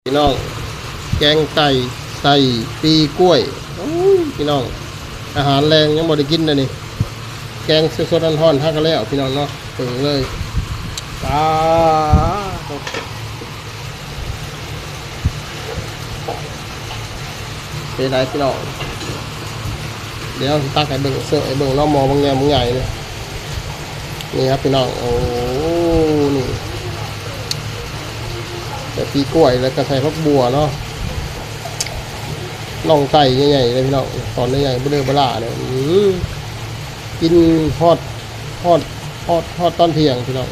ພີ່ນ້ອງ ແກງໄກ່ໃສ່ປີກ້ວຍ. ໂອ້ຍ ພີ່ນ້ອງ ອາຫານແລງຍັງບໍ່ໄດ້ກິນເດ້ນີ້. ແກງສົດໆຮ້ອນໆ ຫາກະແລ້ວ ພີ່ນ້ອງເນາະ. ເບິ່ງເລີຍ ປາໂທ້ ເປັນໃດພີ່ນ້ອງ? ດຽວຕັກໃຫ້ເບິ່ງ ເສີບໃຫ້ເບິ່ງເນາະ. ໝໍ້ບັກໃຫຍ່ ບັກໃຫຍ່ນີ້ ນີ້ຄັບພີ່ນ້ອງ. ໂອ້ ນີ້ ໃສ່ປີກ້ວຍ ແລ້ວກໍໃສ່ຜັກບົ່ວເນາະ. ໜ່ອງໄກ່ໃຫຍ່ໆເດ້ພີ່ນ້ອງ ຕອນໃຫຍ່ໆ ເບີເລີເບີຫຼ້າເດ້. ອື ກິນຮອດ ຮອດ ຮອດ ຮອດຕອນທ່ຽງພີ່ນ້ອງ.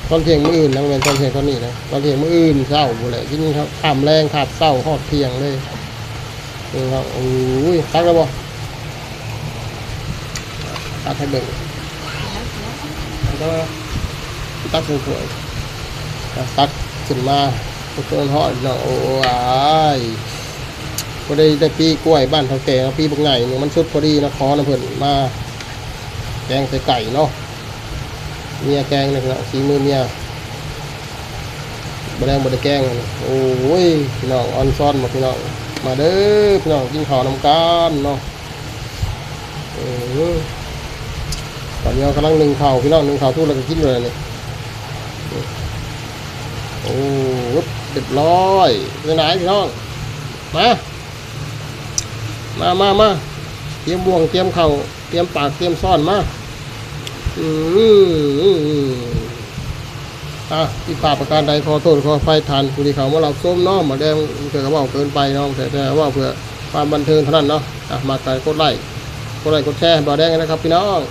ຕອນທ່ຽງມື້ອື່ນນະ ບໍ່ແມ່ນຕອນທ່ຽງຕອນນີ້ນະ. ຕອນທ່ຽງມື້ອື່ນເຊົ້າພຸ້ນແຫຼະ. ກິນຂ້າມແລງ ຄາບເຊົ້າ ຮອດທ່ຽງເລີຍ. ນີ້ເນາະ. ໂອ້ຍ ຕັກແລ້ວບໍ່? ຕັກໃຫ້ເບິ່ງ ຕັກໃສ່ຖ້ວຍ. ຕັກຂຶ້ນມາ ສົດໆຮ້ອນໆເນາະ. ໂອ້ຍ ພໍດີໄດ້ປີກ້ວຍບ້ານເຖົ້າແກ່ເນາະ ປີບັກໃຫຍ່ນີ້ ມັນສຸກພໍດີເນາະ. ຂໍນຳເພິ່ນມາແກງໃສ່ໄກ່ເນາະ. ເມຍແກງເດ້ພີ່ນ້ອງ ສີມືເມຍ ບໍ່ແລງບໍ່ໄດ້ແກງ. ໂອ້ຍ ພີ່ນ້ອງ ອອນຊອນບໍ່ພີ່ນ້ອງ? ມາເດີພີ່ນ້ອງ ກິນເຂົ້ານຳກັນເນາະ. ເອີ ຕອນນີ້ເຮົາກຳລັງໜຶ້ງເຂົ້າພີ່ນ້ອງ ໜຶ້ງເຂົ້າທຸກແລ້ວກໍກິນເລີຍນີ້. ໂອ້ ຮຽບຮ້ອຍ. ເປັນໃດພີ່ນ້ອງ? ມາ ມາ ມາ ມາ ຕຽມບ່ວງ ຕຽມເຂົ້າ ຕຽມປາກ ຕຽມຊ້ອນມາ. ອື ອ່າ ຜິດພາດປະການໃດ ຂໍໂທດຂໍອະໄພທ່ານຜູ້ທີ່ເຂົ້າມາຮັບຊົມເນາະ. ໝາກແດງເທື່ອກໍເວົ້າເກີນໄປເນາະ ແຕ່ ແຕ່ເວົ້າເພື່ອຄວາມບັນເທີງເທົ່ານັ້ນເນາະ. ອ່າ ມັກກໍກົດໄລ້ ກົດໄລ້ກົດແຊໃຫ້ບ່າວແດງນະຄັບພີ່ນ້ອງ.